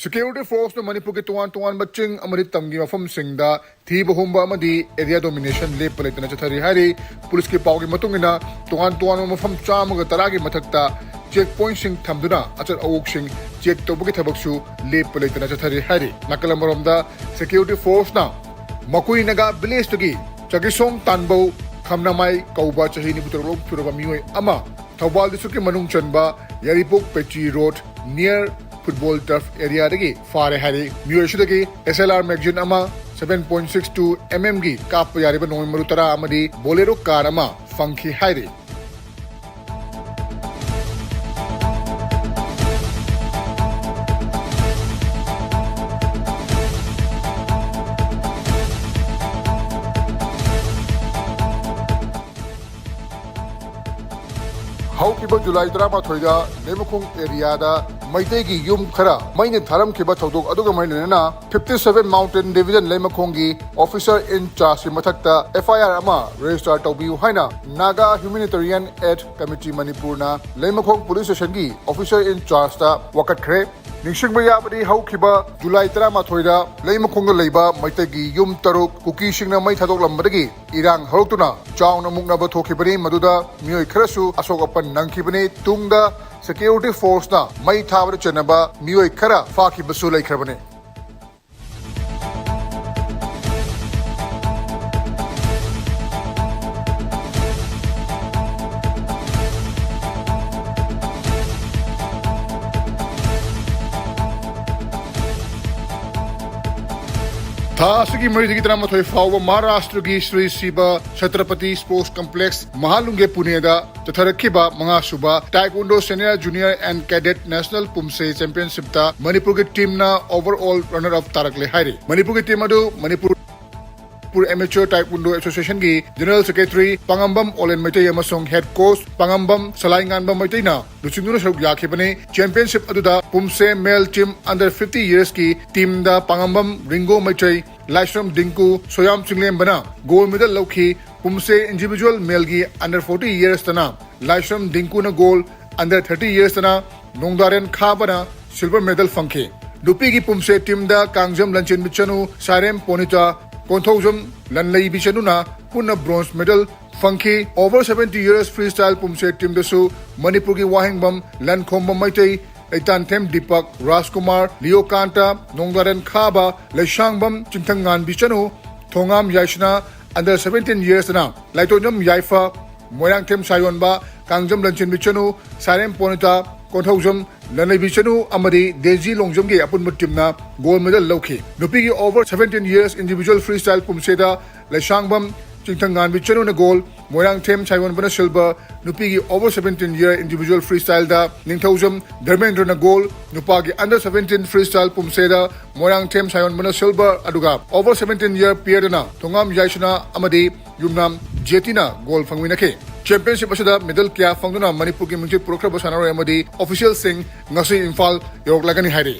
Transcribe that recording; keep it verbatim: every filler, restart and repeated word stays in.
Security forceꯅ ꯃꯅꯤꯄꯨꯔꯒꯤ ꯇꯣꯉꯥꯟ ꯇꯣꯉꯥꯟꯕ ꯆꯤꯡ ꯑꯃꯗꯤ ꯇꯝꯒꯤ ꯃꯐꯝꯁꯤꯡꯗ ꯊꯤꯕ ꯍꯨꯝꯕ ꯑꯃꯗꯤ area domination ꯂꯦꯞꯄ ꯂꯩꯇꯅ ꯆꯠꯊꯔꯤ ꯍꯥꯏꯔꯤ꯫ ꯄꯨꯂꯤꯁꯀꯤ ꯄꯥꯎꯒꯤ ꯃꯇꯨꯡ ꯏꯟꯅ, ꯇꯣꯉꯥꯟ ꯇꯣꯉꯥꯟꯕ ꯃꯐꯝ ꯆꯥꯝꯃꯒ ꯇꯔꯥꯒꯤ ꯃꯊꯛꯇ check pointꯁꯤꯡ ꯊꯝꯗꯨꯅ ꯑꯆꯠ ꯑꯋꯣꯛꯁꯤꯡ check ꯇꯧꯕꯒꯤ ꯊꯕꯛꯁꯨ ꯂꯦꯞꯄ ꯂꯩꯇꯅ ꯆꯠꯊꯔꯤ ꯍꯥꯏꯔꯤ꯫ ꯅꯥꯀꯜ ꯑꯃꯔꯣꯝꯗ, security forceꯅ ꯃꯀꯨꯏ ꯅꯥꯒꯥ villageꯇꯒꯤ ꯆꯒꯤꯁꯣꯡ ꯇꯥꯟꯕꯧ ꯈꯝꯅꯃꯥꯏ ꯀꯧꯕ ꯆꯍꯤ ꯅꯤꯐꯨ ꯇꯔꯨꯛ ꯁꯨꯔꯕ ꯃꯤꯑꯣꯏ ꯑꯃ ꯊꯧꯕꯥꯜ districtꯀꯤ ꯃꯅꯨꯡ ꯆꯟꯕ ꯌꯥꯏꯔꯤꯄꯣꯛ ꯄꯦꯆꯤ road near football turf areaꯗꯒꯤ ꯐꯥꯔꯦ ꯍꯥꯏꯔꯤ꯫ ꯃꯤꯑꯣꯏ ꯑꯁꯤꯗꯒꯤ S L R magazine ꯑꯃ, seven point six two mm ꯒꯤ ꯀꯥꯞꯄ ꯌꯥꯔꯤꯕ ꯅꯣꯡꯃꯩ ꯃꯔꯨ ꯇꯔꯥ ꯑꯃꯗꯤ Bolero car ꯑꯃ ꯐꯪꯈꯤ ꯍꯥꯏꯔꯤ꯫ ꯍꯧꯈꯤꯕ ꯖꯨꯂꯥꯏ ꯇꯔꯥꯃꯥꯊꯣꯏꯗ ꯂꯩꯃꯈꯣꯡ areaꯗ ꯃꯩꯇꯩꯒꯤ ꯌꯨꯝ ꯈꯔ ꯃꯩꯅ ꯊꯥꯔꯝꯈꯤꯕ ꯊꯧꯗꯣꯛ ꯑꯗꯨꯒ ꯃꯔꯤ ꯂꯩꯅꯅ fifty seven Mountain Division ꯂꯩꯃꯈꯣꯡꯒꯤ officer in chargeꯀꯤ ꯃꯊꯛꯇ F I R ꯑꯃ register ꯇꯧꯕꯤꯌꯨ ꯍꯥꯏꯅ Naga Humanitarian Aid Committee ꯃꯅꯤꯄꯨꯔꯅ ꯂꯩꯃꯈꯣꯡ police stationꯒꯤ officer in chargeꯇ ꯋꯥꯀꯠꯈ꯭ꯔꯦ꯫ ꯅꯤꯡꯁꯤꯡꯕ ꯌꯥꯕꯗꯤ, ꯍꯧꯈꯤꯕ ꯖꯨꯂꯥꯏ ꯇꯔꯥꯃꯥꯊꯣꯏꯗ ꯂꯩꯃꯈꯣꯡꯗ ꯂꯩꯕ ꯃꯩꯇꯩꯒꯤ ꯌꯨꯝ ꯇꯔꯨꯛ ꯀꯨꯀꯤꯁꯤꯡꯅ ꯃꯩ ꯊꯥꯗꯣꯛꯂꯝꯕꯗꯒꯤ ꯏꯔꯥꯡ ꯍꯧꯔꯛꯇꯨꯅ ꯆꯥꯎꯅ ꯃꯨꯛꯅꯕ ꯊꯣꯛꯈꯤꯕꯅꯤ꯫ ꯃꯗꯨꯗ ꯃꯤꯑꯣꯏ ꯈꯔꯁꯨ ꯑꯁꯣꯛ ꯑꯄꯟ ꯅꯪꯈꯤꯕꯅꯤ꯫ ꯇꯨꯡꯗ security forceꯅ ꯃꯩ ꯊꯥꯕꯗ ꯆꯦꯟꯅꯕ ꯃꯤꯑꯣꯏ ꯈꯔ ꯐꯥꯈꯤꯕꯁꯨ ꯂꯩꯈ꯭ꯔꯕꯅꯤ꯫ ꯊꯥ ꯑꯁꯤꯒꯤ ꯃꯔꯤꯗꯒꯤ ꯇꯔꯥꯃꯥꯊꯣꯏ ꯐꯥꯎꯕ ꯃꯍꯥꯔꯥꯁꯇ꯭ꯔꯒꯤ ꯁ꯭ꯔꯤ ꯁꯤꯕ ꯁꯇ꯭ꯔꯄꯇꯤ Sports Complex, ꯃꯍꯥꯂꯨꯡꯒꯦ, ꯄꯨꯅꯦꯗ ꯆꯠꯊꯔꯛꯈꯤꯕ ꯃꯉꯥꯁꯨꯕ Taekwondo Senior, Junior and Cadet National ꯄꯨꯝꯁꯦ Championshipꯇ ꯃꯅꯤꯄꯨꯔꯒꯤ teamꯅ overall runner up ꯇꯥꯔꯛꯂꯦ ꯍꯥꯏꯔꯤ꯫ ꯃꯅꯤꯄꯨꯔꯒꯤ team ꯑꯗꯨ Manipur Manipur Amateur Taekwondo Associationꯒꯤ General Secretary ꯄꯥꯉꯝꯕꯝ ꯑꯣꯂꯦꯟ Meitei ꯑꯃꯁꯨꯡ head coach ꯄꯥꯉꯝꯕꯝ ꯁꯂꯥꯏꯉꯥꯟꯕ ꯃꯩꯇꯩꯅ ꯂꯨꯆꯤꯡꯗꯨꯅ ꯁꯔꯨꯛ ꯌꯥꯈꯤꯕꯅꯤ꯫ Championship ꯑꯗꯨꯗ ꯄꯨꯝꯁꯦ male team under fifty yearsꯀꯤ teamꯗ ꯄꯥꯉꯝꯕꯝ ꯔꯤꯡꯒꯣ Meitei, ꯂꯥꯏꯁ꯭ꯔꯝ ꯗꯤꯡꯀꯨ, ꯁꯣꯌꯥꯝ ꯆꯤꯡꯂꯦꯝꯕꯅ gold medal ꯂꯧꯈꯤ꯫ ꯄꯨꯝꯁꯦ individual maleꯒꯤ under forty yearsꯇꯅ ꯂꯥꯏꯁ꯭ꯔꯝ ꯗꯤꯡꯀꯨꯅ gold, under thirty yearsꯇꯅ ꯅꯣꯡꯗꯥꯔꯦꯟ ꯈꯥꯕꯅ silver medal ꯐꯪꯈꯤ꯫ ꯅꯨꯄꯤꯒꯤ ꯄꯨꯝꯁꯦ ꯇꯤꯝꯗ ꯀꯥꯡꯖꯝ ꯂꯟꯆꯦꯟꯕꯤ ꯆꯅꯨ, ꯁꯥꯔꯦꯝ ꯄꯣꯅꯤꯇꯥ, ꯀꯣꯟꯊꯧꯖꯝ ꯂꯟꯂꯩꯕꯤ ꯆꯅꯨꯅ ꯄꯨꯟꯅ ꯕ꯭ꯔꯣꯟꯖ ꯃꯦꯗꯜ ꯐꯪꯈꯤ꯫ Over seventy years freestyle ꯄꯨꯝꯁꯦ ꯇꯤꯝꯗꯁꯨ ꯃꯅꯤꯄꯨꯔꯒꯤ ꯋꯥꯍꯦꯡꯕꯝ ꯂꯟꯈꯣꯝꯕꯝ ꯃꯩꯇꯩ, ꯂꯩꯇꯥꯟꯊꯦꯝ ꯗꯤꯄꯛ, ꯔꯥꯖꯀꯨꯃꯥꯔ, ꯂꯤꯌꯣꯀꯥꯟꯇ, ꯅꯣꯡꯗꯥꯔꯦꯟ ꯈꯥꯕ, ꯂꯩꯁꯥꯡꯕꯝ ꯆꯤꯡꯊꯪꯉꯥꯟꯕꯤ ꯆꯅꯨ, ꯊꯣꯉꯥꯝ ꯌꯥꯏꯁꯅꯥ, under seventeen yearsꯇꯅ ꯂꯥꯏꯇꯣꯟꯖꯝ ꯌꯥꯏꯐ, ꯃꯣꯏꯔꯥꯡꯊꯦꯝ ꯁꯥꯌꯣꯟꯕ, ꯀꯥꯡꯖꯝ ꯂꯟꯆꯦꯟꯕꯤ ꯆꯅꯨ, ꯁꯥꯔꯦꯝ ꯄꯣꯅꯤꯇꯥ, ꯀꯣꯟꯊꯧꯖꯝ ꯂꯟꯂꯩꯕꯤ ꯆꯅꯨ ꯑꯃꯗꯤ ꯗꯦꯖꯤ ꯂꯣꯡꯖꯝꯒꯤ ꯑꯄꯨꯟꯕ ꯇꯤꯝꯅ ꯒꯣꯜ ꯃꯦꯗꯜ ꯂꯧꯈꯤ꯫ ꯅꯨꯄꯤꯒꯤ over seventeen years individual freestyle ꯄꯨꯝꯁꯦꯗ ꯂꯩꯁꯥꯡꯕꯝ ꯆꯤꯡꯊꯪꯉꯥꯟꯕꯤ ꯆꯅꯨꯅ ꯒꯣꯜ, ꯃꯣꯏꯔꯥꯡꯊꯦꯝ ꯁꯥꯌꯣꯟꯕꯅ ꯁꯤꯜꯚꯔ, ꯅꯨꯄꯤꯒꯤ over seventeen year individual freestyleꯗ ꯅꯤꯡꯊꯧꯖꯝ ꯙꯔꯃꯦꯟꯗ꯭ꯔꯅ ꯒꯣꯜ, ꯅꯨꯄꯥꯒꯤ under seventeen freestyle ꯄꯨꯝꯁꯦꯗ ꯃꯣꯏꯔꯥꯡꯊꯦꯝ ꯁꯥꯌꯣꯟꯕꯅ ꯁꯤꯜꯚꯔ, ꯑꯗꯨꯒ over seventeen year pairꯗꯅ ꯊꯣꯉꯥꯝ ꯌꯥꯏꯁꯅꯥ ꯑꯃꯗꯤ ꯌꯨꯝꯅꯥꯝ ꯖꯦꯇꯤꯅ ꯒꯣꯜ ꯐꯪꯃꯤꯟꯅꯈꯤ꯫ ꯆꯦꯝꯄꯤꯌꯟꯁꯤꯞ ꯑꯁꯤꯗ ꯃꯦꯗꯜ ꯀꯌꯥ ꯐꯪꯗꯨꯅ ꯃꯅꯤꯄꯨꯔꯒꯤ ꯃꯤꯡꯆꯠ ꯄꯨꯔꯛꯈ꯭ꯔꯕ ꯁꯥꯟꯅꯔꯣꯏ ꯑꯃꯗꯤ ꯑꯣꯐꯤꯁꯤꯌꯦꯜꯁꯤꯡ ꯉꯁꯤ ꯏꯝꯐꯥꯜ ꯌꯧꯔꯛꯂꯒꯅꯤ ꯍꯥꯏꯔꯤ꯫